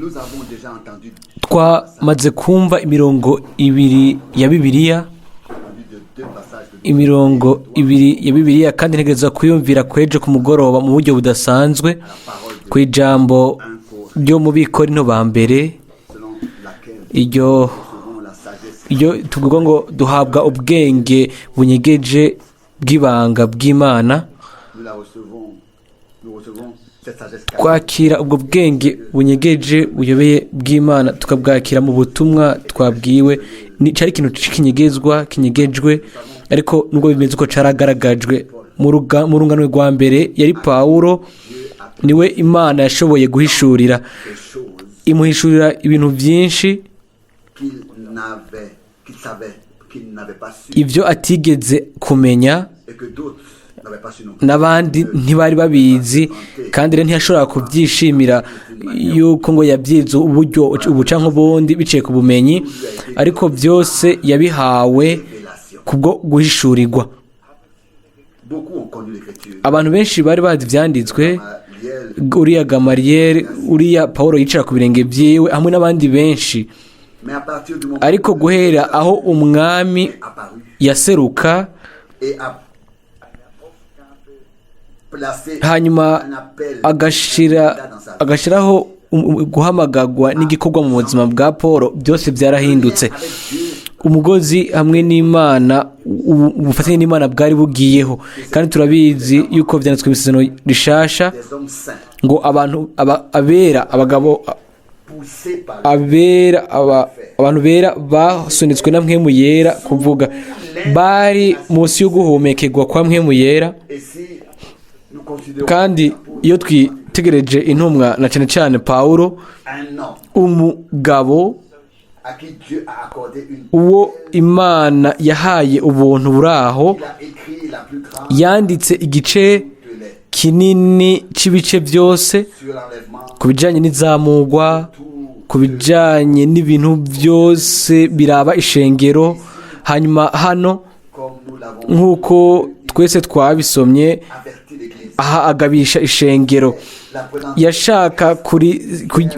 Nous avons déjà entendu, Twamaze kumva imirongo ibiri ya Bibiliya, entendu de deux passages de imirongo ibiri ya Bibiliya, kandi ntegereza kuyumvira kwejo ku mugoroba mu buryo budasanzwe la parole de ku ijambo ryo mu Bikorinto ba mbere, selon laquelle iryo nous recevons la sagesse iyo tuvuga ngo duhabwa ubwenge bunyegeje bw'ibanga bw'Imana. Nous la recevons, nous recevons cette sagesse cachée Twakira ubwo bwenge bunyegeje buyobeye bw'Imana, tukabwakira mu butumwa twabwiwe. Ni cyari ikintu kinyegezwa, kinyegejwe, ariko nubwo bimeze uko caragaragajwe mu rungano rwa mbere. Yari Pawulo, niwe Imana yashoboye guhishurira, des choses imuhishurira ibintu byinshi qu'il n'avait, qu'il savait, qu'il n'avait pas su ibyo atigeze kumenya et que d'autres n'avaient pas su non plus. N'abandi ntibari babizi, kandi rero ntiyashobora kubyishimira yuko ngo yabyize uburyo ubuca nk'ubundi biciye ku bumenyi, ariko byose yabihawe Révélation. kubwo guhishurirwa. Beaucoup ont connu l'Écriture. Abantu benshi bari bazi ibyanditswe. Gamaliel, Uriya Gamariyeri, uriya Paul yicara ku birenge byiwe, hamwe n'abandi benshi. Mais à partir du moment Ariko où guhera aho Umwami est apparu yaseruka et a placé hanyuma un appel agashira dans sa vie, agashiraho guhamagagwa n'igikorwa mu buzima bwa Paul, byose byarahindutse. avec Dieu, Umugozi hamwe n'Imana, ubufatanye n'Imana bwari bugiyeho, kandi turabizi yuko byanditswe mu Isezerano Rishasha des hommes saints ngo abantu abera, abagabo poussés par abera, abantu bera basunitswe na Mpwemu Yera kuvuga, bari munsi yo guhumekerwa kwa Mpwemu Yera. Et si nous considérons Kandi iyo twitegereje intumwa, na cyane cyane Pawulo, un homme umugabo à qui Dieu a accordé une uwo Imana yahaye ubuntu buraho, il a écrit la plus grande yanditse igice de lettres kinini cy'ibice byose sur l'enlèvement, ku bijyanye n'izamugwa, tout ku bijyanye n'ibintu byose biraba ishengero. Hanyuma hano, comme nous l'avons nk'uko twese twabisomye, averti l'Église. Aha agabisha ishengero. La présence Yashaka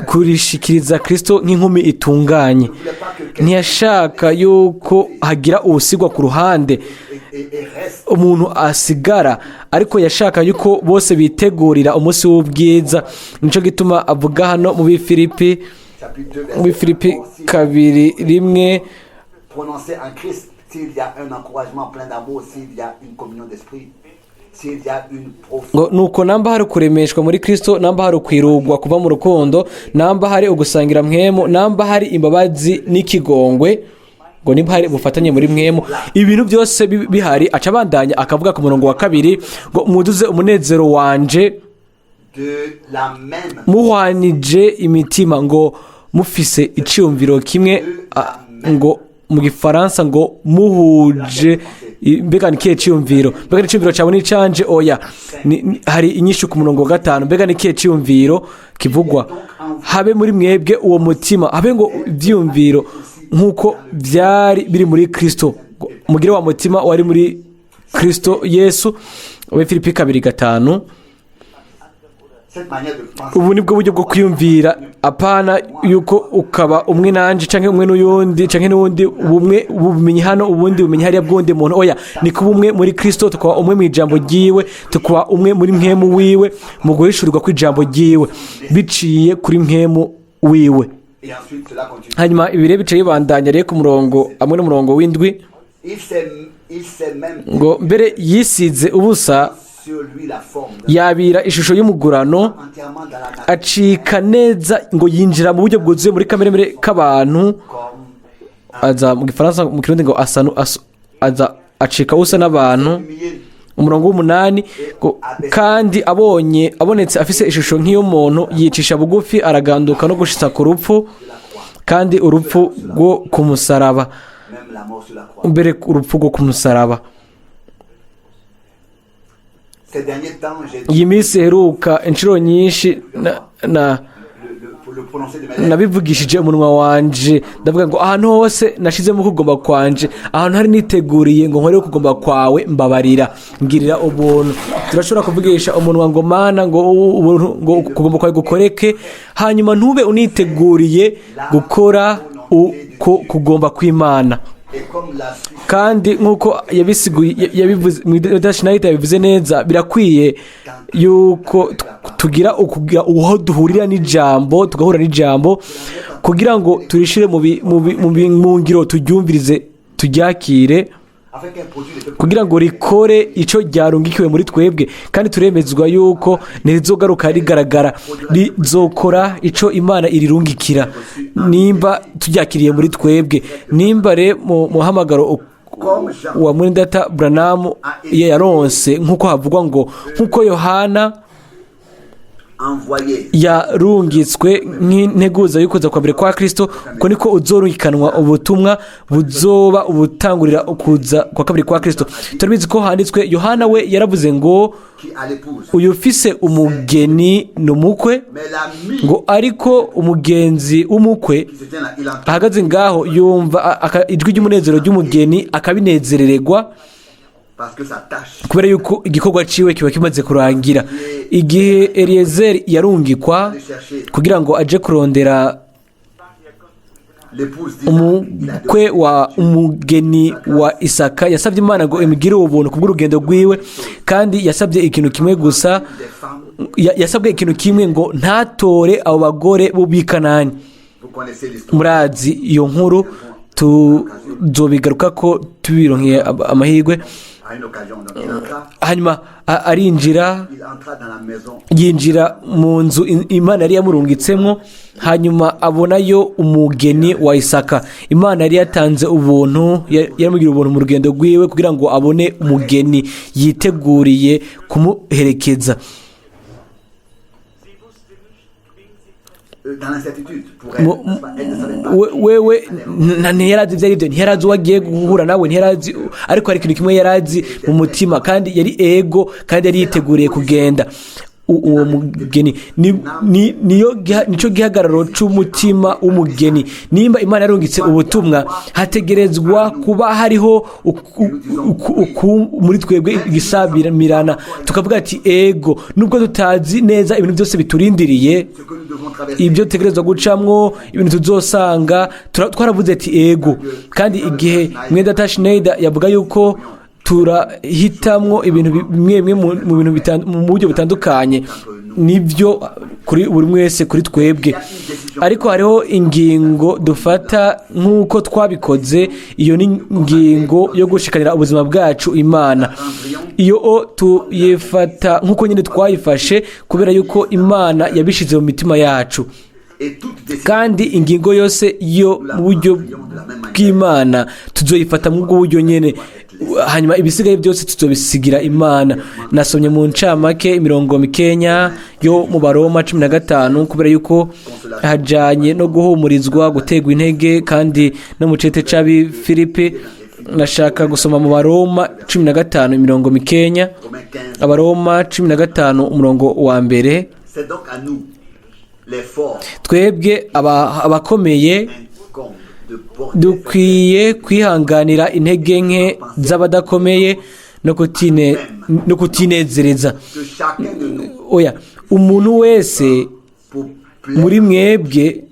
kurishikiriza Kristo nk'inkumi itunganye. ne voulait pas que quelqu'un Ntiyashaka yuko hagira uwusigwa ku ruhande, et reste umuntu asigara, ariko yashaka yuko bose bitegurira umunsi w'ubwiza. Nicyo gituma avuga hano mu Bifilipi, chapitre 2 mu verset Bifilipi 1, si 2:1. prononcé en Christ, s'il y a un encouragement plein d'amour, s'il y a une communion d'esprit, s'il y a une profonde Ngo nuko namba hari ukuremeshwa muri Kristo, namba hari ukwirugwa kuva mu rukundo, namba hari ugusangira Mpwemu, namba hari imbabazi n'ikigongwe, ngo nimba hari ubufatanye muri Mpwemu, ibintu byose bihari. Aca abandanya akavuga ku murongo wa 2 ngo mwuzuze umunezero wanje de la même muhwanije imitima, ngo mufise iciyumviro kimwe, ngo mu Gifaransa ngo muhuje. Mbega ni kihe ciyumviro? Mbega ni iciyumviro cyawe n'icanje? Oya. Hari inyishu ku murongo wa 5. Mbega ni kihe ciyumviro kivugwa? Habe muri mwebwe uwo mutima, habe ngo ibyiyumviro nk'uko byari biri muri Kristo. Ngo mugire wa mutima wari muri Kristo Yesu. We Filipi 2:5. Cette manière de penser Ubu nibwo buryo bwo kwiyumvira, apana yuko ukaba umwe nanje canke umwe n'uyundi canke n'uwundi, ubumwe, ubumenyi hano, ubundi bumenyi hariya bw'undi muntu. Oya, ni kuba umwe muri Kristo, tukaba umwe mu ijambo ryiwe, tukaba umwe muri Mpwemu wiwe, mu guhishurirwa kw'ijambo ryiwe biciye kuri Mpwemu wiwe. Et ensuite cela continue. Hanyuma ibi rero bicaye bibandanya rero ku murongo hamwe n'umurongo w'7. Il s'est même Ngo mbere yisize ubusa, sur lui la forme d'un yabira ishusho y'umugurano, entièrement dans la nature acika neza, ngo yinjira mu buryo bwuzuye muri kamere k'abantu, comme aza mu Gifaransa, mu Kirundi ngo asa aza acika usa n'abantu. humilié. Umurongo w'8 ngo kandi abonye abonetse afise ishusho nk'iy'umuntu, yicisha bugufi, araganduka no gushitsa ku rupfu, kandi urupfu rwo ku musaraba. Même la mort sur la croix. Mbere urupfu rwo ku musaraba. Ces derniers temps, j'ai Iyi minsi iheruka, inshuro nyinshi na pour le prononcé de mes lèvres. Nabivugishije umunwa wanje, ndavuga ngo ahantu hose nashizemo ukugomba kwanje, ahantu hari niteguriye ngo nkore ukugomba kwawe, mbabarira, ngirira ubuntu. Turashobora kuvugisha umunwa ngo Mana, ngo ubuntu, ngo ukugomba kwawe gukoreke, hanyuma ntube uniteguriye gukora uko kugomba kw'Imana. Et comme la suite Kandi nk'uko yabisiguye, yabivuze Schneider, yabivuze neza, birakwiye yuko tugira ukugira aho duhurira n'ijambo, tugahura n'ijambo kugira ngo turishire mu ngiro, turyumvirize, turyakire, afin qu'elle produise l'effet kugira ngo rikore icyo ryarungikiwe muri twebwe. Kandi turemezwa yuko ntirizogaruka rigaragara, rizokora icyo Imana irirungikira nimba turyakiriye muri twebwe. Nimba re mu muhamagaro wa mwene Branham yaronse, nk'uko havugwa ngo nk'uko Yohana envoyé yarungitswe nk'integuza y'ukuza kwa mbere kwa Kristo, uko niko uzorungikanwa ubutumwa buzoba ubutangurira ukuza kwa kabiri kwa Kristo. Turabizi ko handitswe, Yohana we yaravuze ngo qui a l'épouse. Uyu ufise umugeni ni umukwe. Mais l'ami Ngo ariko umugenzi w'umukwe qui se tient là, il entend ahagaze ngaho, yumva ijwi ry'umunezero ry'umugeni, akabinezerererwa, parce que sa tâche kubera yuko igikorwa ciwe kiba kimaze kurangira. Igihe Eliyezeri yarungikwa de chercher kugira ngo aje kurondera l'épouse d'Isaac, il a umukwe wa umugeni wa Isaka, yasabye Imana ngo imugire ubuntu kubw'urugendo rwiwe, kandi yasabye ikintu kimwe gusa. Des femmes, Yasabwe ikintu kimwe, ngo ntatore abo bagore b'Ikanani. Vous connaissez l'histoire. Murazi iyo nkuru, tuzobigaruka ko tubironkeye amahirwe. À une occasion, donc il entra, Hanyuma arinjira, il entra dans la maison. yinjira mu nzu Imana yari yamurungitsemwo, hanyuma abonayo umugeni wa Isaka. Imana yari yatanze ubuntu, yaramugiriye ubuntu mu rugendo rwiwe kugira ngo abone umugeni yiteguriye kumuherekeza. Sie wusste nicht, wen sie traf. Dans l'incertitude pour elle, n'est-ce pas? Elle ne savait pas. Wewe ntiyarazi ibyo ari byo, ntiyarazi uwo agiye guhura nawe, ntiyarazi, ariko hari ikintu kimwe yarazi mu mutima, kandi yari ego, kandi yari yiteguriye kugenda. Uwo mugeni niyo nico gihagararo c'umutima w'umugeni. Nimba Imana yarungitse ubutumwa, hategerezwa kuba hariho muri twebwe igisabimirana, tukavuga ati ego, nubwo tutazi neza ibintu byose biturindiriye, Ce que nous devons traverser. ibyo dutegerezwa gucamwo, ibintu tuzosanga, twaravuze ati ego. Kandi igihe mwene Schneider yavuga yuko turahitamwo ibintu bimwe bimwe mu bintu mu buryo butandukanye, nibyo kuri buri wese kuri twebwe, ariko hariho ingingo dufata nk'uko twabikoze. Iyo ni ingingo yo gushikanira ubuzima bwacu Imana. Iyo o tuyifata nk'uko nyine twayifashe, kubera yuko Imana yabishyize mu mitima yacu. Et toute décision Kandi ingingo yose yo mu buryo bw'Imana tuzoyifata mu bwo buryo nyine, hanyuma ibisigaye byose tuzobisigira Imana. Nasomye mu ncamake imirongo mikenya yo mu Baroma 15, kubera yuko hajanye no guhumurizwa, guterwa intege, kandi no mu cete c'abi Filipi. Nashaka gusoma mu Baroma 15 imirongo mikenya. Romains 15. Abaroma 15, umurongo wa mbere. C'est donc à nous, les forts, Twebwe abakomeye incombe de porter dukwiye kwihanganira intege nke z'abadakomeye no kutinezereza. Que chacun de nous, Oya, umuntu wese pour plaire muri mwebwe,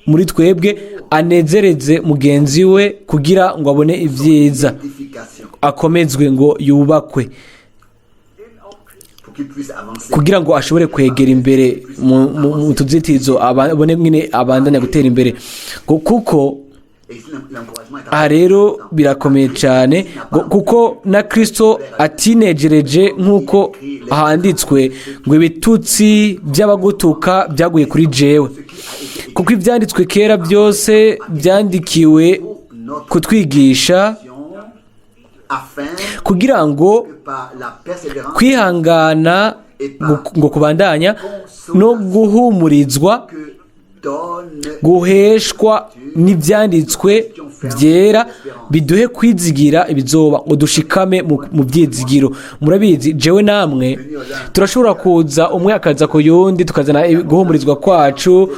muri twebwe, anezereze mugenzi we kugira ngo abone ibyiza, édification, akomezwe ngo yubakwe, pour qu'il puisse avancer. kugira ngo ashobore kwegera imbere mu tuzitizo, abone nyine abandanya gutera imbere. Ngo kuko Et ici, l'encouragement est aha rero birakomeye cyane, ngo kuko na Kristo atinejereje, nk'uko handitswe ngo ibitutsi by'abagutuka byaguye kuri jewe. Kuko ibyanditswe kera byose byandikiwe kutwigisha, afin kugira ngo que par la persévérance kwihangana ngo kubandanya no guhumurizwa que Donne Guheshwa n'ibyanditswe byera biduhe kwizigira ibizoba, ngo dushikame mu byizigiro. Murabizi, jewe namwe turashobora kuza, umwe akaza ku yundi, tukazana guhumurizwa kwacu.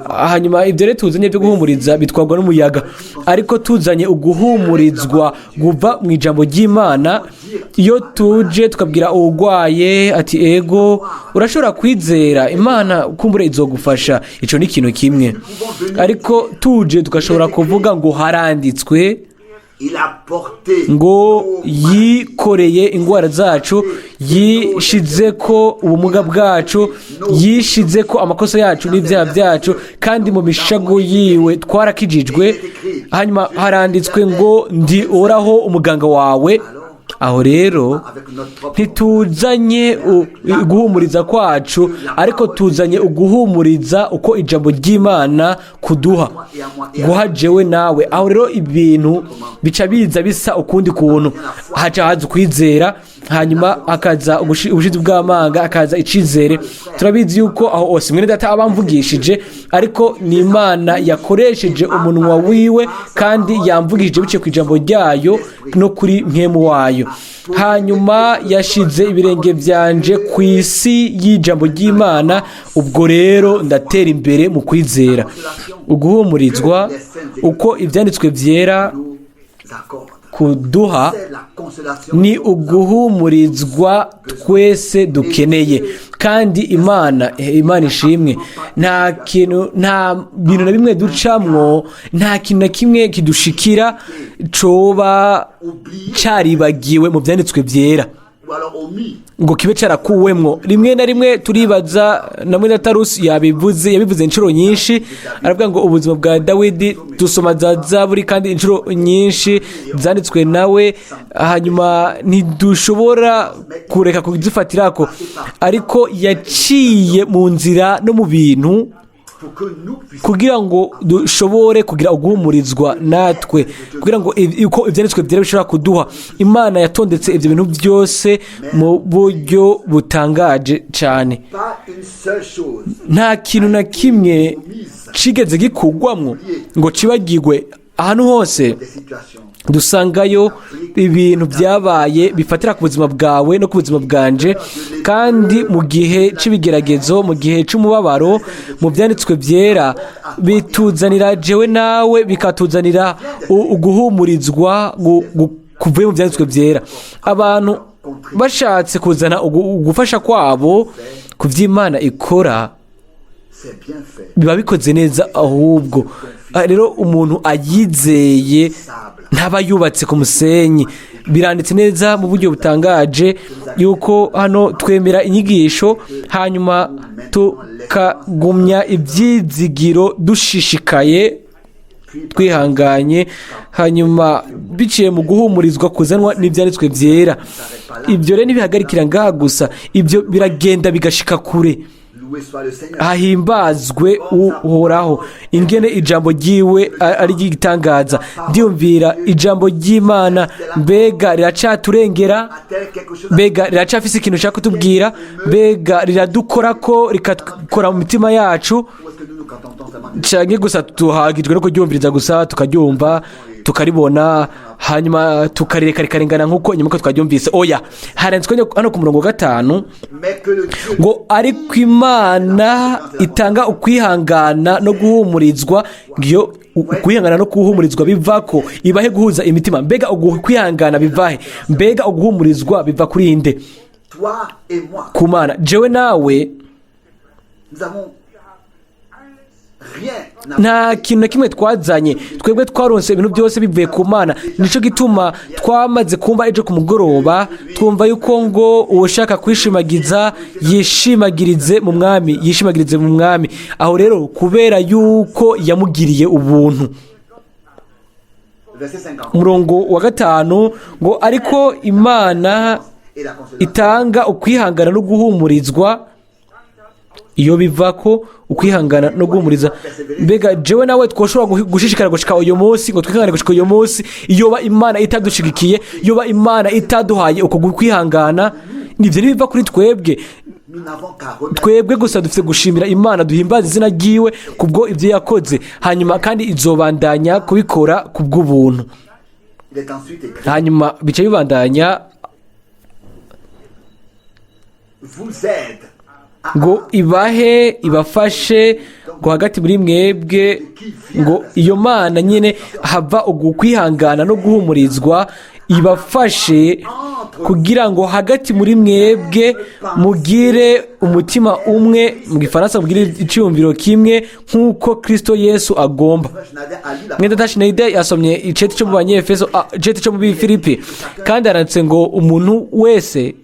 Hanyuma ibyo rero tuzanye byo guhumuriza bitwarwa n'umuyaga, ariko tuzanye uguhumurizwa guva mu ijambo ry'Imana, iyo tuje tukabwira uwurwaye ati: "Ego, urashobora kwizera Imana, kumbure izogufasha", icyo ni ikintu kimwe. Ariko tuje tugashobora kuvuga ngo haranditswe Il a porté ngo nos yikoreye indwara zacu, yishize ko ubumuga bwacu, yishize ko amakosa yacu n'ibyaha byacu, kandi mu mishago yiwe twarakijijwe. Hanyuma haranditswe ngo: "Ndi Uhoraho umuganga wawe." Aho rero avec notre propre ntituzanye guhumuriza kwacu, ariko tuzanye uguhumuriza uko ijambo ry'Imana kuduha, guha jewe nawe. Aho rero ibintu bica biza bisa ukundi kuntu. Haca haza ukwizera, hanyuma hakaza ubushizi bw'amanga, hakaza icizere. Turabizi yuko aho hose mwene data aba amvugishije, ariko ni Imana yakoresheje umunwa wiwe kandi yamvugishije biciye ku ijambo ryayo no kuri mpwemu wayo. Hanyuma yashize ibirenge byanje ku isi y'ijambo ry'Imana. Ubwo rero ndatera imbere mu kwizera. Uguhumurizwa uko ibyanditswe byera nous accorde. kuduha C'est la consolation. ni uguhumurizwa twese dukeneye. Kandi Imana ishimwe, nta kintu, nta bintu na bimwe ducamwo, nta kintu na kimwe kidushikira coba caribagiwe mu byanditswe byera Ou alors omis. ngo kibe carakuwemwo. Rimwe na rimwe turibaza, na mwene Tarusi yabivuze, yabivuze inshuro nyinshi, aravuga ngo ubuzima bwa Dawidi, dusoma za Zaburi kandi inshuro nyinshi zanditswe nawe, hanyuma ntidushobora kureka kuzifatirako, ariko yaciye mu nzira no mu bintu Pour que nous puissions kugira ngo dushobore kugira uguhumurizwa natwe, kugira ngo uko ibyanditswe byera bishobora kuduha. Imana yatondetse ibyo bintu byose mu buryo butangaje cyane. Pas une seule chose Nta kintu na kimwe cigeze gikugwamwo ngo cibagirwe. Ahantu hose des situations dusangayo ibintu byabaye bifatira ku buzima bwawe no ku buzima bwanje. Kandi mu gihe cy'ibigeragezo, mu gihe cy'umubabaro, mu byanditswe byera bituzanira jewe nawe, bikatuzanira uguhumurizwa kuvuye mu byanditswe byera. Abantu bashatse kuzana ugufasha kwabo ku by'Imana ikora, c'est bien fait. biba bikoze neza. Ahubwo rero umuntu ayizeye ntaba yubatse ku musenyi. Biranditse neza mu buryo butangaje yuko hano twemera inyigisho, hanyuma tukagumya ibyizigiro dushishikaye, twihanganye, hanyuma biciye mu guhumurizwa kuzanwa n'ibyanditswe byera. Ibyo rero ntibihagarikira ngaha gusa, ibyo biragenda bigashika kure. Loué soit le Seigneur. Hahimbazwe Uhoraho! Ingene ijambo ryiwe ari ry'igitangaza! Ndiyumvira ijambo ry'Imana, mbega riracaturengera? A-t-elle quelque chose à Mbega riracafise ikintu ushaka kutubwira? Mbega riradukora ko rikakora mu mitima yacu, Ou est-ce que nous nous contentons seulement de canke gusa tuhagijwe no kuryumviriza gusa, tukaryumva, tukaribona, hanyuma tukarireka rikarengana nk'uko inyuma ko twaryumvise? Oya, haranditswe hano ku murongo wa 5 Mais que le Dieu ngo: "Ariko Imana itanga ukwihangana no guhumurizwa", iyo ukwihangana no guhumurizwa biva ko ibahe guhuza imitima. Mbega ukwihangana bivahe? Mbega uguhumurizwa biva kuri inde? Toi et moi, Ku Mana. Jewe nawe nous avons rien à nta kintu na kimwe twazanye. Twebwe twaronse ibintu byose bivuye ku Mana. Nicyo gituma twamaze kumva ejo ku mugoroba, twumva yuko ngo uwushaka kwishimagiza yishimagirize mu Mwami, yishimagirize mu Mwami. Aho rero kubera yuko yamugiriye ubuntu. Verset 50. Umurongo wa 5 ngo: "Ariko Imana Et la consolation. itanga ukwihangana no guhumurizwa", iyo biva ko ukwihangana no guhumuriza. Mbega jewe nawe twoshobora gushishikara gushika uyu munsi, ngo twihangane gushika uyu munsi, iyoba Imana itadushigikiye, yoba Imana itaduhaye uko kwihangana? Nibyo, ntibiva kuri twebwe. Nous n'avons qu'à remercier Twebwe gusa dufite gushimira Imana, duhimbaza izina ryiwe kubwo ibyo yakoze, hanyuma kandi izobandanya kubikora kubw'ubuntu. Il est ensuite écrit: Hanyuma bica bibandanya vous aide à ngo ibahe, ibafashe, ngo hagati muri mwebwe, ngo iyo Mana nyine hava ugu kwihangana no guhumurizwa, ibafashe kugira ngo hagati muri mwebwe mugire umutima umwe, mu Gifaransa mugire icyumviro kimwe nk'uko Kristo Yesu agomba. Frère Schneider a lu la Mwene data Schneider yasomye iceti cyo mu Banyefeso, iceti cyo mu Bifilipi, kandi aranditse ngo umuntu wese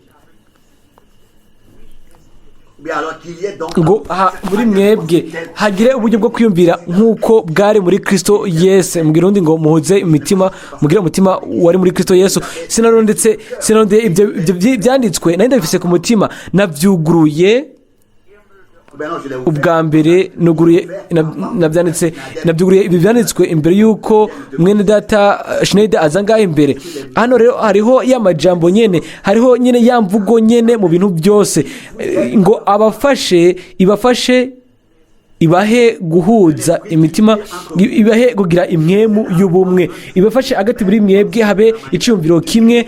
Bien, alors qu'il y ait donc ngo muri mwebwe hagire uburyo bwo kwiyumvira nk'uko bwari muri Kristo Yesu. Mbwira undi ngo muhuze imitima, mugire umutima wari muri Kristo Yesu. Sinarondetse, sinarondeye ibyo byanditswe, nari ndabifise ku mutima, nabyuguruye. Ben non, je l'ai ouvert. Ubwa mbere nuguruye nabyanditse, nabyuguruye ibi byanditswe imbere y'uko mwene data Schneider aza ngaho imbere. Hano rero hariho ya majambo nyene, hariho nyene ya mvugo nyene mu bintu byose. Ngo abafashe, ibafashe, ibahe guhuza imitima, ibahe kugira impwemu y'ubumwe, ibafashe hagati muri mwebwe habe icyumviro kimwe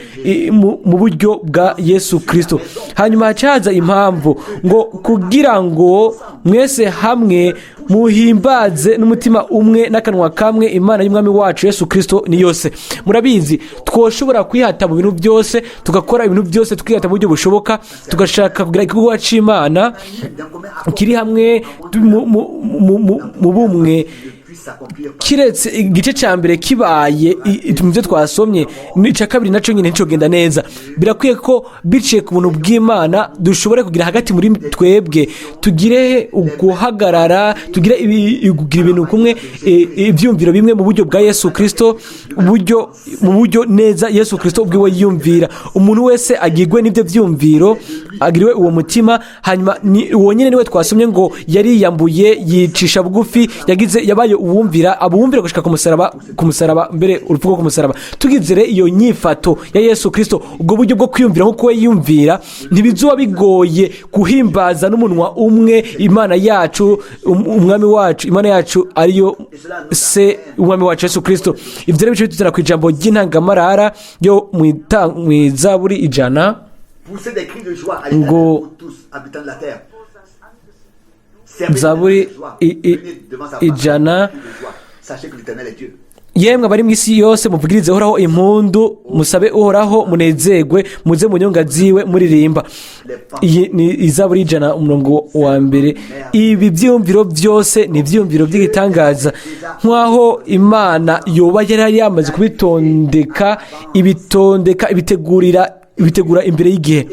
mu buryo bwa Yesu Kirisito. Hanyuma haca impamvu ngo kugira ngo mwese hamwe muhimbaze n'umutima umwe n'akanwa kamwe Imana y'Umwami wacu Yesu Kirisito ni yose. Murabizi, twoshobora kwihata mu bintu byose, tugakora ibintu byose, twihata mu buryo bushoboka, tugashaka kugira igikorwa c'Imana D'un commun accord, kiri hamwe mu bumwe. ne puisse s'accomplir par Kiretse igice cya mbere kibaye mu byo twasomye, n'icya kabiri nacyo nyine nticogenda neza. Birakwiye ko biciye ku buntu bw'Imana dushobore kugira hagati muri twebwe, tugire guhagarara, tugire kugira ibintu kumwe, ibyumviro bimwe mu buryo bwa Yesu Kirisito, uburyo mu buryo neza Yesu Kirisito ubwiwe yiyumvira. Umuntu wese agirwe n'ibyo byumviro, agiriwe uwo mutima. Hanyuma uwo nyine niwe twasomye ngo yariyambuye, yicisha bugufi, yagize, yabaye uwumvira, abuwumvira gushika ku musaraba, ku musaraba mbere, urupfu rwo ku musaraba. Tugize rero iyo nyifato ya Yesu Kirisito, ubwo buryo bwo kwiyumvira nk'uko we yiyumvira, ntibizuba bigoye guhimbaza n'umunwa umwe Imana yacu, Umwami wacu, Imana yacu ariyo Se Umwami wacu Yesu Kirisito. Ibyo rero bice bituzana ku ijambo ry'intangamarara yo mu Izaburi 100. Poussez des cris de joie à l'Éternel, Ngo vous tous, habitants de la terre. Servez Zaburi l'Éternel de joie. Venez devant sa face 100. avec des cris de joie. Sachez que l'Éternel est Dieu. Yemwe abari mu isi yose, muvugirize Uhoraho impundu, musabe Uhoraho munezerwe, muze mu nyonga ziwe muririmba. Iyi ni Izaburi 100, umurongo wa mbere. Ibi byiyumviro byose ni ibyiyumviro by'igitangaza, nk'aho Imana yoba yari yamaze kubitondeka, ibitondeka, ibitegurira, ibitegura imbere y'igihe.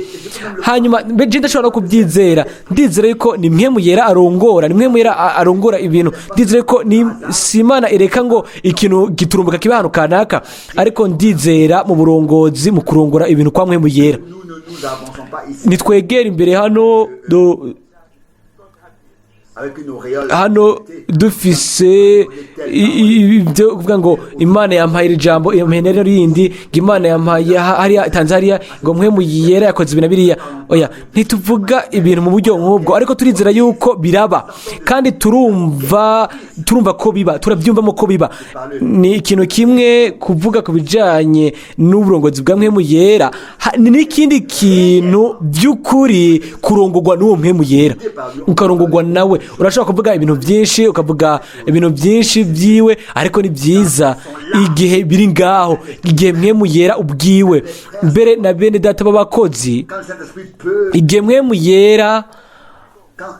Hanyuma mbe je ndashobora no kubyizera, ndizera yuko ni Mpwemu Yera arongora, ni Mpwemu Yera arongora ibintu. Ndizera yuko ni si Imana ireka ngo ikintu giturumbuka kiba ahantu kanaka, ariko ndizera mu burongozi, mu kurongora ibintu kwa Mpwemu Yera. Nous ne nous avançons pas ici Nitwegera imbere hano avec une auréole. Hano dufise ibyo kuvuga ngo Imana yampaye iri jambo, yampaye rero rindi, ngo Imana yampaye hariya, itanze hariya, ngo Mpwemu Yera yakoze ibi na biriya. Oya, ntituvuga ibintu mu buryo nk'ubwo, ariko turizera yuko biraba, kandi turumva ko biba, turabyumvamo ko biba. Ni ikintu kimwe kuvuga ku bijyanye n'uburongozi bwa Mpwemu Yera, ni n'ikindi kintu by'ukuri kurongorwa n'uwo Mpwemu Yera, ukarongorwa nawe. Urashobora kuvuga ibintu byinshi, ukavuga ibintu byinshi byiwe, ariko ni byiza igihe biri ngaho, igihe Mpwemu Yera ubwiwe mbere na bene data b'abakozi, Quand le Saint-Esprit peut, igihe Mpwemu Yera, quand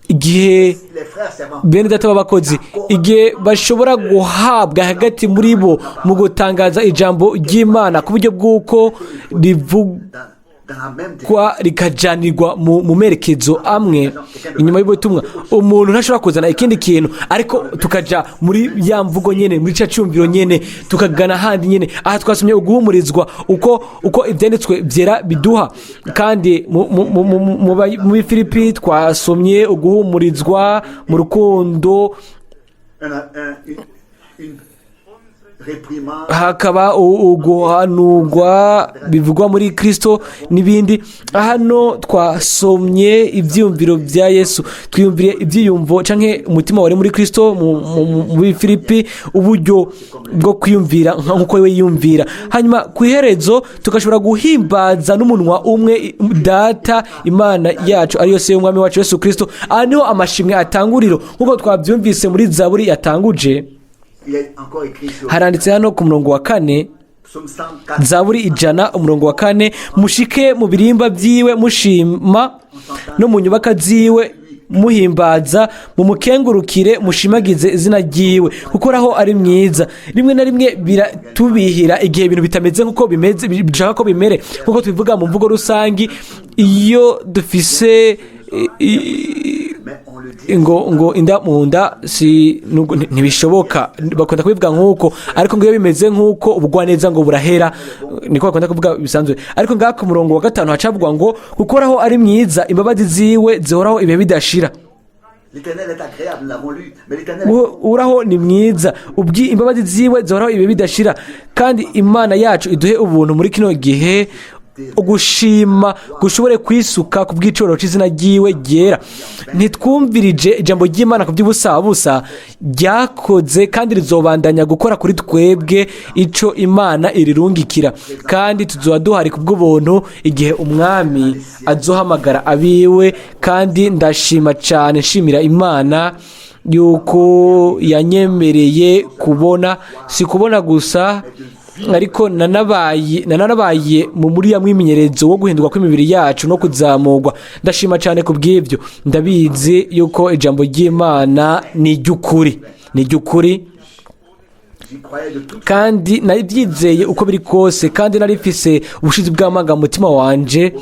igihe les frères servants bene data b'abakozi, igihe bashobora guhabwa hagati muri bo mu gutangaza ijambo ry'Imana ku buryo bw'uko rivugwa, dans la même direction, rikajanirwa mu merekezo amwe inyuma y'ubutumwa, umuntu ntashobora kuzana ikindi kintu, ariko tukaja muri ya mvugo nyene, muri ca cyumviro nyene, tukagana ahandi nyene. Aha twasomye uguhumurizwa uko ibyanditswe byera biduha, kandi muri Filipi twasomye uguhumurizwa mu rukundo. Un, une, Réprimande, Hakaba uguhanurwa bivugwa muri Kristo n'ibindi. Hano twasomye ibyiyumviro bya Yesu, twiyumviriye ibyiyumvo canke umutima wari muri Kristo muri Filipi, uburyo bwo kwiyumvira nk'uko we yiyumvira. Hanyuma ku iherezo tugashobora guhimbaza n'umunwa umwe Data Imana yacu, ariyo Se y'Umwami wacu Yesu Kristo. Aha niho amashimwe atanguriro, nk'uko twabyumvise muri Zaburi yatanguje. Il est encore écrit sur Haranditse hano ku murongo wa 4. Psaume 104. Zaburi 100, umurongo wa 4: "Mushike mu birimba byiwe mushima, no mu nyubaka ziwe muhimbaza, mumukengurukire, mushimagize izina ryiwe, kuko aho ari mwiza." Rimwe na rimwe biratubihira igihe ibintu bitameze nk'uko bimeze bishaka ko bimere, nk'uko tubivuga mu mvugo rusangi, iyo dufise Mais on le dit. ngo inda mu nda si nubwo ntibishoboka, bakunda kubivuga nk'uko, ariko ngo iyo bimeze nk'uko, ubugwaneza ngo burahera, niko bakunda kuvuga bisanzwe. Ariko ngaha ku murongo wa 5 hacavugwa ngo kukoraho ari mwiza, imbabazi ziwe zihoraho ibihe bidashira. L'Éternel est agréable, nous l'avons lu. Mais l'Éternel Uraho ni mwiza, ubwi imbabazi ziwe zihoraho ibihe bidashira. Kandi Imana yacu iduhe ubuntu muri kino gihe, ugushima gushobore kwisuka ku bw'icoro c'izina ryiwe ryera. Ntitwumvirije ijambo ry'Imana ku by'ubusabusa, ryakoze kandi rizobandanya gukora kuri twebwe ico Imana irirungikira, kandi tuzoba duhari ku bw'ubuntu igihe Umwami azohamagara abiwe. Kandi ndashima cyane, nshimira Imana yuko yanyemereye kubona, si kubona gusa, ariko nananabaye mu muri ya mwimenyerezo wo guhinduka kw'imibiri yacu no kuzamurwa. Ndashima cyane ku bw'ibyo. Ndabizi yuko ijambo ry'Imana ni iry'ukuri, ni iry'ukuri. J'y croyais de tout. Kandi nabyizeye uko biri kose, kandi nari mfise ubushizi bw'amanga mu mutima wanje.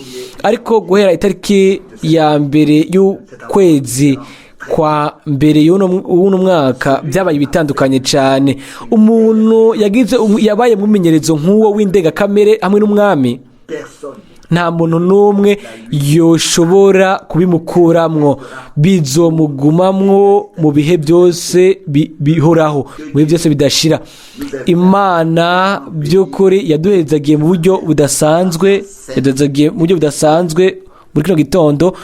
Ariko guhera itariki ya 1 y'ukwezi kwa mbere y'uno mwaka, byabaye ibitandukanye cyane. Umuntu yagize yabaye mu mwimenyerezo nk'uwo w'indengakamere hamwe n'Umwami, Personne. nta muntu n'umwe yoshobora kubimukuramwo, bizomugumamwo mu bihe byose bihoraho, mu bihe byose bidashira. Imana by'ukuri yaduhezagiye mu buryo budasanzwe, yaduhezagiye mu buryo budasanzwe muri kino gitondo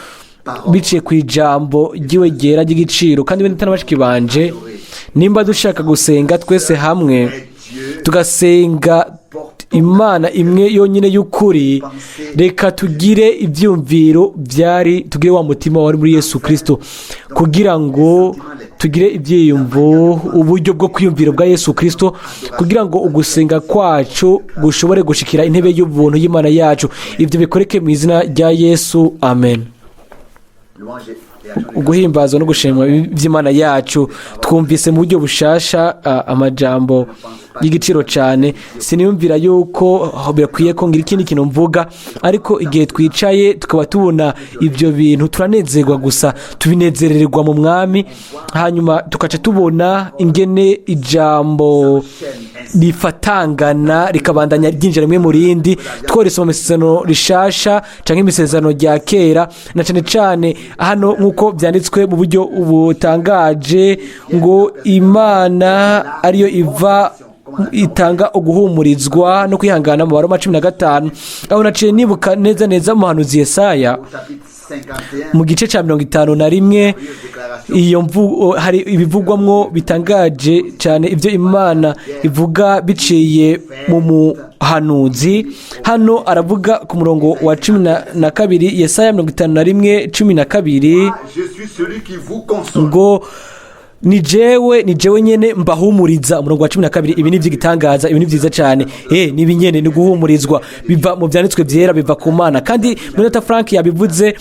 biciye ku ijambo ry'iwe ryera ry'igiciro. Kandi bene bashiki banje, nimba dushaka gusenga twese hamwe, tugasenga Imana imwe yonyine y'ukuri, reka tugire ibyiyumviro byari, tugire wa mutima wari muri Yesu Kirisito, kugira ngo tugire ibyiyumvo, uburyo bwo kwiyumvira bwa Yesu Kirisito, kugira ngo ugusenga kwacu gushobore gushikira intebe y'ubuntu y'Imana yacu. Ibyo bikoreke mu izina rya Yesu, amen. Louange et action de Uguhimbazwa no gushimwa by'Imana yacu. Twumvise mu buryo bushasha amajambo y'igiciro cyane. Siniyumvira yuko birakwiye ko ngira ikindi kintu mvuga, ariko igihe twicaye tukaba tubona ibyo bintu, turanezerwa gusa, tubinezererwa mu Mwami. Hanyuma tukaca tubona ingene ijambo rifatangana, rikabandanya ryinjira rimwe mu rindi, tworisoma mu isezerano rishasha canke imisezerano rya kera, na cane cane hano nk'uko byanditswe mu buryo butangaje ngo Imana ariyo iva itanga uguhumurizwa no kwihangana, mu Baroma 15. Aho naciye nibuka neza neza umuhanuzi Yesaya Au chapitre 51, mu gice cya 51. Iyo mvugo hari ibivugwamwo bitangaje cyane, ibyo Imana ivuga biciye mu muhanuzi. Hano aravuga ku murongo wa 12, Yesaya 51:12: Je suis celui qui vous console. Ngo ni jewe, ni jewe nyene mbahumuriza. Umurongo wa 12. Ibi ni iby'igitangaza, ibi ni byiza cyane. Ni ibi nyene ni guhumurizwa biva mu byanditswe byera, biva ku Mana. Kandi Mwene Frank yabivuze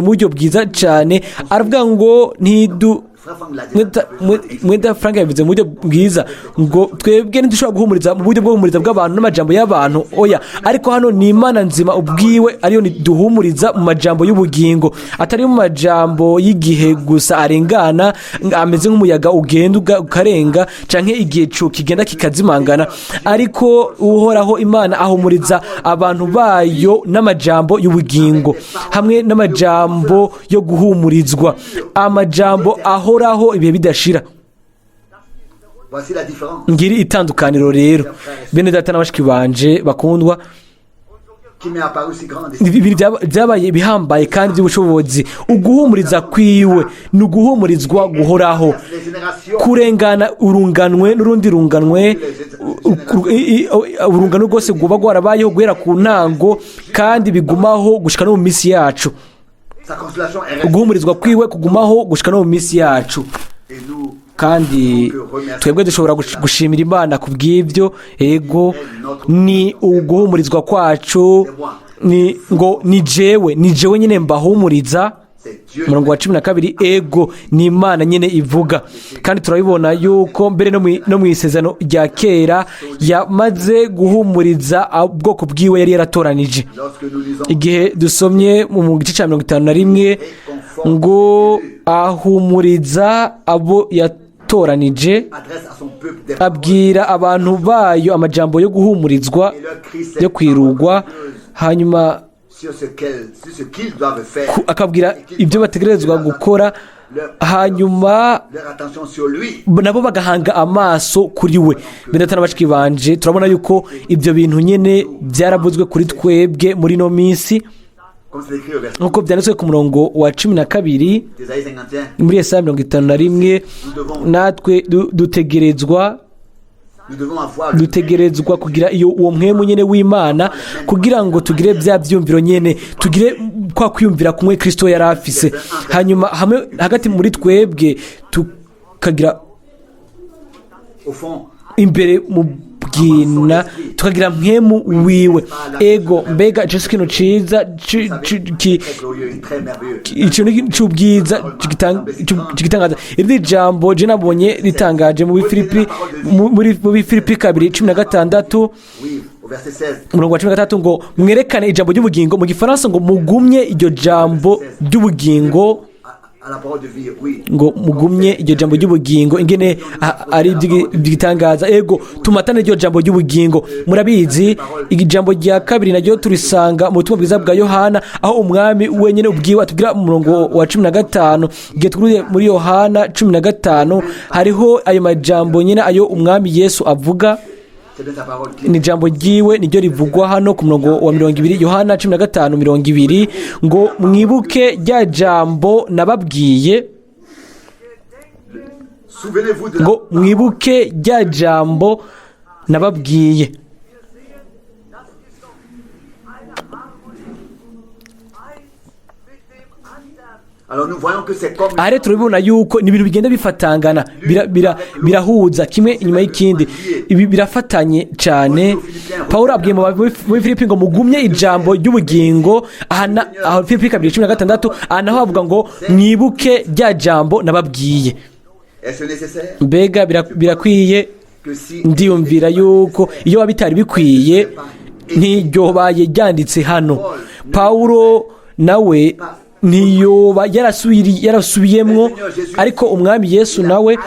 mu buryo bwiza cyane, aravuga ngo ntidu Frère Frank l'a dit. Mwenda Frank yabivuze mu buryo bwiza ngo twebwe ntidushobora guhumuriza mu buryo bwo guhumuriza bw'abantu n'amajambo y'abantu, oya. Ariko hano ni Imana nzima ubwiwe ariyo duhumuriza mu majambo y'ubugingo, atari mu majambo y'igihe gusa arengana, ameze nk'umuyaga ugenda ukarenga, canke igicu kigenda kikazimangana. Ariko Uhoraho Imana ahumuriza abantu bayo n'amajambo y'ubugingo, hamwe n'amajambo yo guhumurizwa, amajambo ahoraho ibihe bidashira. Voici la différence Ngiri itandukaniro rero, bene data na bashiki banje bakundwa, qui m'est apparue si grande. Ibintu byabaye bihambaye kandi by'ubushobozi. Uguhumuriza kwiwe ni uguhumurizwa guhoraho, Les générations kurengana urunganwe n'urundi runganwe, urungano rwose rwuba rwarabayeho guhera ku ntango, kandi bigumaho gushika no mu minsi yacu. Sa consolation est restée. Uguhumurizwa kwiwe kugumaho gushika no mu minsi yacu. Et nous Kandi twebwe dushobora gushimira Imana ku bw'ibyo. Ego, ni uguhumurizwa kwacu. Ni ngo ni jewe nyine mbahumuriza. C'est Dieu. Umurongo wa 12, ego, ni Imana nyine ivuga. Kandi turabibona yuko mbere no mu isezerano rya kera yamaze guhumuriza ubwoko bwiwe yari yaratoranije. Lorsque nous lisons Igihe dusomye mu gice cya 51 ngo ahumuriza abo yatoranije, adresse à son peuple des paroles abwira abantu bayo amajambo yo guhumurizwa, et leur cri yo kwirugwa, hanyuma sur ce qu'ils doivent faire, akabwira ibyo bategerezwa gukora, hanyuma leur attention sur lui. nabo bagahanga amaso kuri we. Bene data na bashiki banje, turabona yuko ibyo bintu nyine byaravuzwe kuri twebwe muri ino minsi, Comme c'est écrit au verset nk'uko byanditswe ku murongo wa 12 d'Ésaïe 51. muri Yesaya 51. Natwe dutegerezwa Nous devons avoir le dutegerezwa kugira iyo uwo mpwemu nyine w'Imana, kugira ngo tugire bya byumviro nyine, tugire kwa kwiyumvira kumwe Kirisito yari afise, hanyuma hamwe hagati muri twebwe tukagira au fond imbere mu bwina, tukagira mpwemu wiwe. Ego, mbega icyo si ikintu ciza très glorieux et très merveilleux. Ikintu c'ubwiza cigitangaza. Iri jambo je nabonye ritangaje mu Bifilipi, mu Bifilipi 2:16. Oui, au verset 16. Umurongo wa 16 ngo mwerekane ijambo ry'ubugingo, mu gifaransa ngo mugumye iryo jambo ry'ubugingo. À la parole de vie, oui. Ngo mugumye iryo jambo ry'ubugingo, ingene ari iby'igitangaza. Ego, tumatane iryo jambo ry'ubugingo. Murabizi, ijambo rya kabiri naryo turisanga mu butumwa bwiza bwa Yohana, aho umwami wenyine ubwiwe atubwira mu murongo wa 15. Igihe twuriye muri Yohana 15, hariho ayo majambo nyine ayo umwami Yesu avuga. C'est bien sa parole qui Ni ijambo ryiwe niryo rivugwa hano ku murongo wa 20, Yohana 15:20, ngo mwibuke rya jambo nababwiye. Souvenez-vous de la Ngo mwibuke rya jambo nababwiye. Das ist doch eine Harmonie. Eins mit dem anderen. Alors nous voyons que c'est comme Aha rero turabibona yuko ni ibintu bigenda bifatangana, birahuza kimwe inyuma y'ikindi. Ibi birafatanye cyane. Paul abwiye muri Filipi ngo mugumye ijambo ry'ubugingo. Aha aho Filipi 2:16, aha naho havuga ngo mwibuke rya jambo nababwiye. Est-ce nécessaire Mbega birakwiye? que si Ndiyumvira yuko iyo biba bitari bikwiye ntiryobaye ryanditse hano. Pawulo nawe ntiyoba yarasubiyemwo, ariko umwami Yesu nawe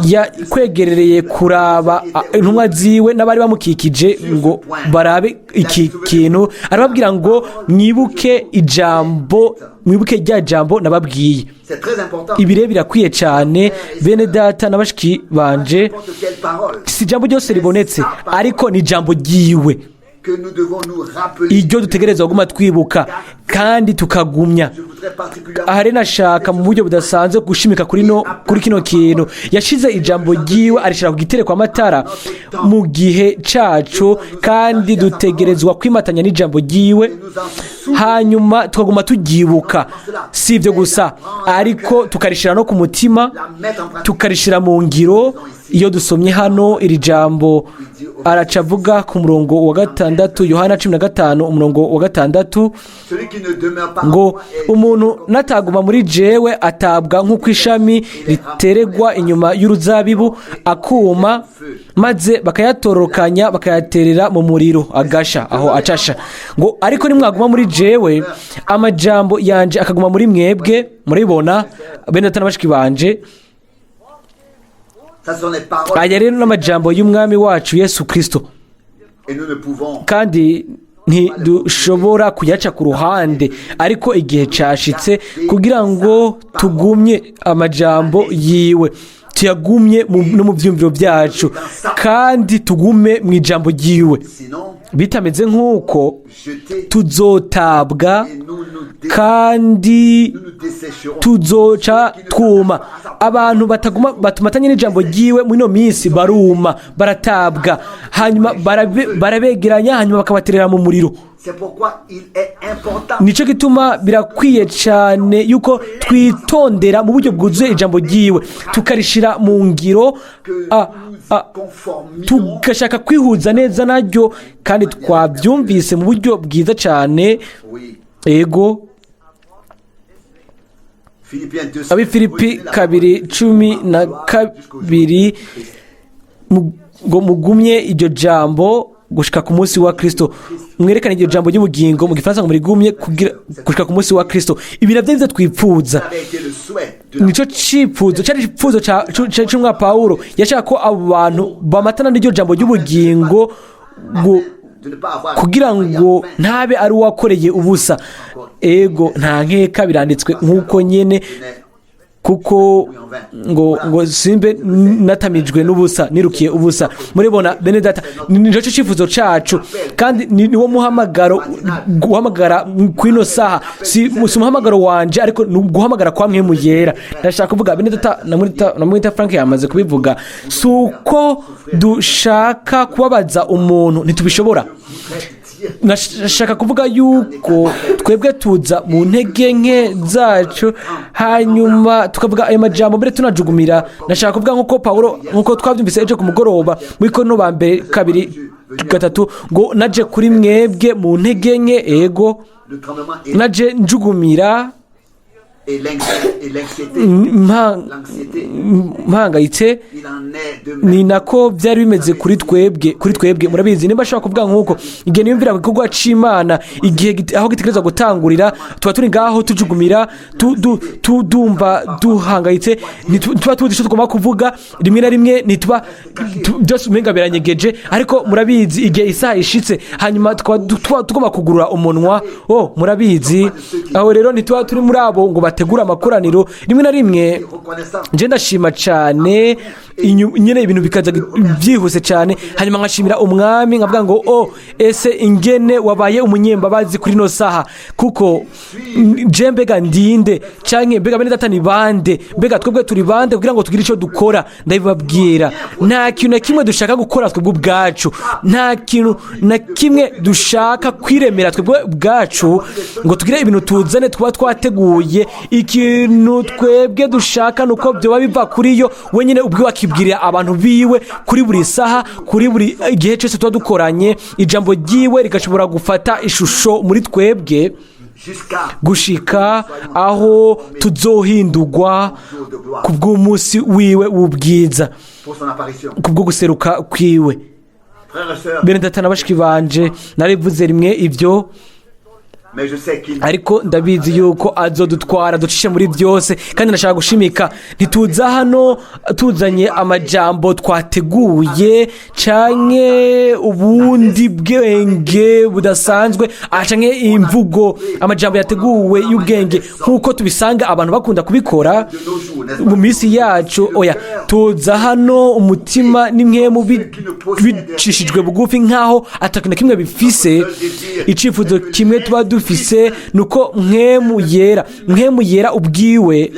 yakwegerereye kuraba intumwa ziwe n'abari bamukikije ngo barabe iki kintu, arababwira ngo mwibuke ijambo, mwibuke rya jambo nababwiye. C'est très important. Ibi rero birakwiye cyane, bene data na bashiki banje. N'importe quelle parole Si ijambo ryose ribonetse, ariko ni ijambo ryiwe que nous devons nous rappeler. iryo dutegerezwa kuguma twibuka kandi tukagumya. Je voudrais particulièrement Aha rero nashaka mu buryo budasanzwe gushimika kuri kino kintu. Yashize ijambo ryiwe, arishyira ku gitereko amatara mu gihe cacu, kandi dutegerezwa kwimatanya n'ijambo ryiwe, nous en souvenir. hanyuma tukaguma turyibuka. Si ibyo gusa, ariko tukarishyira no ku mutima, La mettre en pratique. tukarishyira mu ngiro. Iyo dusomye hano iri jambo, araca avuga ku murongo wa 6, Yohana 15 umurongo wa 6, Celui qui ne demeure pas en ngo moi est umuntu nataguma muri jewe atabwa nk'uko ishami riteregwa inyuma y'uruzabibu akuma, maze bakayatororokanya, bakayaterera mu muriro agasha aho acasha. Ngo ariko nimwaguma muri jewe, amajambo yanje akaguma muri mwebwe. Murabibona, bene data na bashiki banje? Ça, ce sont les paroles. Aya rero n'amajambo y'umwami wacu Yesu Kirisito. Et nous ne pouvons Kandi ntidushobora kuyaca ku ruhande, ariko igihe cyashitse kugira ngo tugumye amajambo yiwe. Tuyagumye no mu byumviro byacu kandi tugume mu ijambo ryiwe. Sinon, Bitameze nk'uko, jetés tuzotabwa et kandi nous nous dessécherons. Tuzoca twuma. Abantu bataguma batumatanye n'ijambo ryiwe muri ino minsi baruma, baratabwa, hanyuma barabegeranya, hanyuma bakabaterera mu muriro. C'est pourquoi il est important Nicyo gituma birakwiye cyane yuko twitondera mu buryo bwuzuye ijambo ryiwe, tukarishira mu ngiro, que nous nous conformions tugashaka kwihuza neza naryo. Kandi twabyumvise mu buryo bwiza cyane. Oui. Ego. Philippiens 2. Abifilipi 2:12 ngo mugumye iryo jambo gushika ku munsi wa Kristo. Mwerekane iryo jambo ry'ubugingo, mu Gifaransa ngo murigumye kugira gushika ku munsi wa Kristo. Ibi navyo nivyo twipfuza. Avait été le souhait de Nico cipfuzo, cari icipfuzo c'umwa Pawulo. Yashaka ko abo bantu bamatana n'iryo jambo ry'ubugingo de ne pas avoir kugira ngo ntabe ari uwakoreye ubusa. Ego, nta nkeka, biranditswe nk'uko nyene, kuko ngo simbe natamijwe n'ubusa, nirukiye ubusa. Muribona, bene data, ni cyo cyifuzo cacu kandi ni wo muhamagaro guhamagara kw'ino saha. Si umuhamagaro wanje, ariko ni guhamagara kwa Mpwemu Yera. Ndashaka kuvuga, bene data, na mwita Frank yamaze kubivuga, si uko dushaka kubabaza umuntu, ntitubishobora. Nashaka kuvuga yuko twebwe tuza mu ntege nke zacu, hanyuma tukavuga ayo majambo mbere tunajugumira. Nashaka kuvuga nk'uko Pawulo, nk'uko twabyumvise ejo ku mugoroba muri Korinto ba mbere 2:3, ngo naje kuri mwebwe mu ntege nke. Ego. Le tremblement et, Naje njugumira, et l'inquiété. L'anxiété. mpangayitse. Il en est de même. Ni nako byari bimeze kuri twebwe. Murabizi, nimba ashobora kuvuga nk'uko igihe niyumvira ku gikorwa c'Imana, igihe aho gitegerezwa gutangurira, tuba turi ngaho tujugumira, tudumva duhangayitse, tuba tuzi icyo tugomba kuvuga. Rimwe na rimwe ntituba byose umenga biranyegeje. Ariko murabizi, igihe isaha ishitse, hanyuma tukaba tuba tugomba kugurura umunwa, oh, murabizi, aho rero ntituba turi muri abo ngo bategure amakoraniro rimwe na rimwe. Reconnaissant. Nje ndashima cyane, nyine ibintu bikaza byihuse cyane, hanyuma nkashimira Umwami, nkavuga ngo: "Oh, ese ingene wabaye umunyembabazi kuri ino saha!" Kuko je mbega ndinde, canke mbega bene data ni bande, mbega twebwe turi bande kugira ngo tugire icyo dukora? Ndabibabwira, nta kintu na kimwe dushaka gukora twebwe ubwacu, nta kintu na kimwe dushaka kwiremera twebwe ubwacu ngo tugire ibintu tuzane tuba twateguye. Ikintu twebwe dushaka ni uko byoba biva kuri yo wenyine ubwe, akibwirira abantu biwe kuri buri saha, kuri buri igihe cyose tuba dukoranye, ijambo ryiwe rigashobora gufata ishusho muri twebwe Jusqu'à gushika aho tuzohindurwa ku bw'umunsi wiwe w'ubwiza, pour son apparition. ku bwo guseruka kwiwe. Frères et sœurs, Bene data na bashiki banje, narivuze rimwe ibyo, mais je sais qu'il ariko ndabizi yuko azodutwara ducishe muri byose. Kandi ndashaka gushimika, ntituza hano tuzanye amajambo twateguye canke ubundi bwenge budasanzwe, canke imvugo, amajambo yateguwe y'ubwenge nk'uko tubisanga abantu bakunda kubikora de nos jours, n'est-ce pas? mu minsi yacu. Oya, tuza hano umutima n'impwemu bicishijwe bugufi, nk'aho atakintu na kimwe bifise. Icyifuzo kimwe tuba dufise ni uko Mpwemu Yera ubwiwe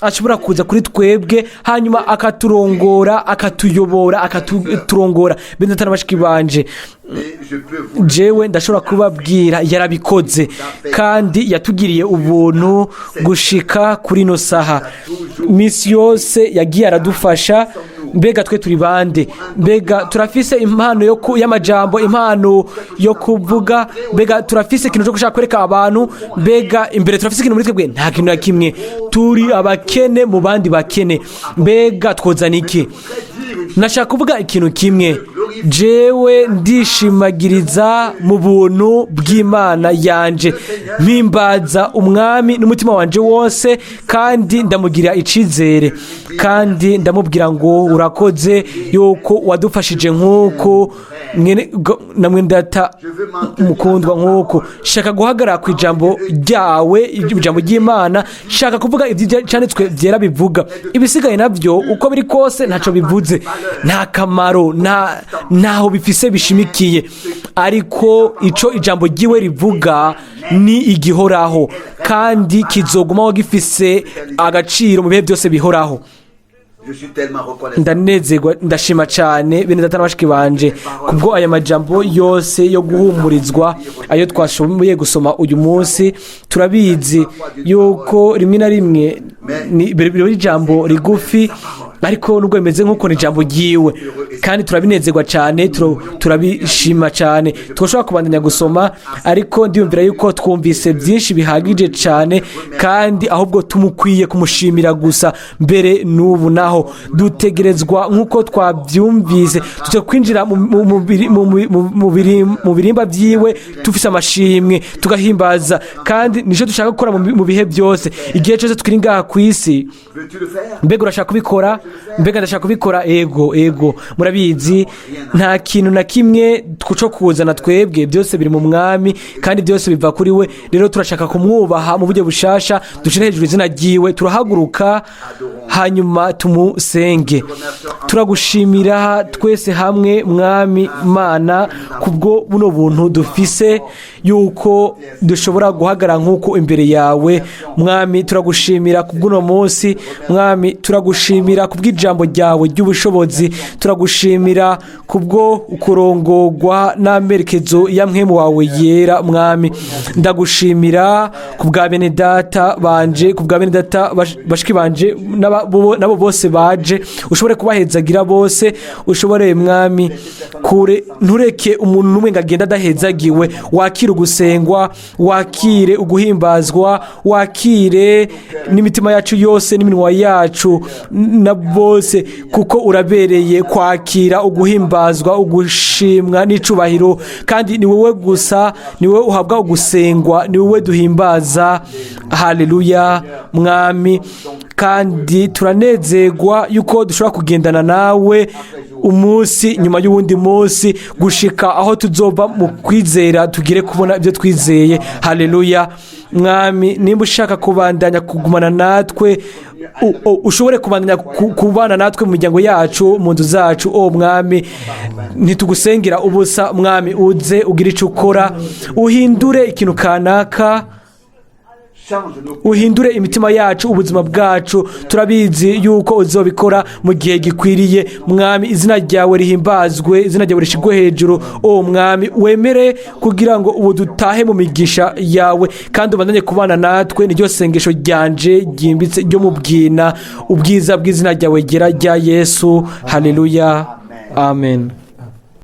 ashobora kuza kuri twebwe, hanyuma akaturongora, akatuyobora, akaturongora. Bene data na bashiki banje, Et je peux vous jewe ndashobora kubabwira, yarabikoze kandi yatugiriye ubuntu gushika kuri ino saha. Misi yose yagiye aradufasha. Mbega twe turi bande? Mbega turafise impano y'amajambo, impano yo kuvuga? Mbega turafise ikintu cyo gushaka kwereka abantu? Mbega imbere turafise ikintu muri twebwe? Nta kintu na kimwe. Turi abakene mu bandi bakene. Mbega twozana iki? Nashaka kuvuga ikintu kimwe: jewe ndishimagiriza mu buntu bw'Imana yanje, mpimbaza Umwami n'umutima wanje wose, kandi ndamugirira icizere, kandi ndamubwira ngo: "Urakoze yuko wadufashije." Nk'uko mwene Namwe ndata mukundwa nk'uko shaka guhagarara ku ijambo ryawe, ijambo ry'Imana, shaka kuvuga ibyo cyanditswe byera bivuga. Ibisigaye nabyo uko biri kose ntacyo bivuze, nta kamaro, ntaho bifise bishimikiye. Ariko icyo ijambo ry'iwe rivuga ni igihoraho kandi kizogumaho gifise agaciro mu bihe byose bihoraho. Je suis tellement reconnaissant. Ndanezerwa, ndashima cyane bene data na bashiki banje kubwo aya majambo yose yo guhumurizwa ayo twashoboye gusoma uyu munsi. Turabizi yuko rimwe na rimwe ni biri ijambo rigufi, ariko nubwo bimeze nk'uko ni ijambo ryiwe, kandi turabinezerwa cyane, turabishima cyane. Twashobora kubandanya gusoma, ariko ndiyumvira yuko twumvise byinshi bihagije cyane, kandi ahubwo tumukwiye kumushimira gusa. Mbere n'ubu naho dutegerezwa, nk'uko twabyumvise, tujya kwinjira mu birimba byiwe tufise amashimwe, tugahimbaza, kandi nicyo dushaka gukora mu bihe byose, igihe cyose turi ngaha ku isi. Veux-tu le faire? Mbega urashaka kubikora? Mbega ndashaka kubikora? Ego, ego. Murabizi, nta kintu na kimwe cyo kuzana twebwe, byose biri mu Mwami kandi byose biva kuri we. Rero turashaka kumwubaha mu buryo bushasha, dushyire hejuru izina ryiwe. Turahaguruka hanyuma tumusenge. Turagushimira twese hamwe, Mwami Mana, kubwo buno buntu dufise yuko dushobora guhagarara nk'uko imbere yawe. Mwami, turagushimira kubw'uno munsi. Mwami, turagushimira kubw'ijambo ryawe ry'ubushobozi. Turagushimira kubwo kurongorwa n'amerekezo ya Mpwemu wawe Yera. Mwami, ndagushimira ku bwa bene data banje, ku bwa bene data bashiki banje nabo bose baje. Ushobore kubahezagira bose, ushobore, Mwami, kure ntureke umuntu n'umwe ngo agende adahezagiwe. Wakire ugusengwa, wakire uguhimbazwa, wakire n'imitima yacu yose n'iminwa yacu na bose, kuko urabereye kwakira uguhimbazwa, ugushimwa n'icubahiro. Kandi ni wowe gusa, ni wowe uhabwa ugusengwa, ni wowe duhimbaza. Haleluya, Mwami. Kandi turanezerwa yuko dushobora kugendana nawe umunsi nyuma y'uwundi munsi, gushika aho tuzova mu kwizera tugire kubona ibyo twizeye. Haleluya. Mwami, nimba ushaka kubandanya kugumana natwe, ushobore kubandanya kubana natwe mu miryango yacu, mu nzu zacu. O Mwami, ntitugusengera ubusa. Mwami, uze ugire icyo ukora, uhindure ikintu kanaka. Change nos Uhindure imitima yacu, ubuzima bwacu. Turabizi yuko uzobikora mu gihe gikwiriye. Mwami, izina ryawe rihimbazwe, izina ryawe rishyirwe hejuru. O Mwami, wemere kugira ngo ubu dutahe mu migisha yawe kandi ubandanye kubana natwe. Niryo sengesho ryanje ryimbitse ryo mu bwina, ubwiza bw'izina ryawe ryera rya Yesu. Haleluya, amen.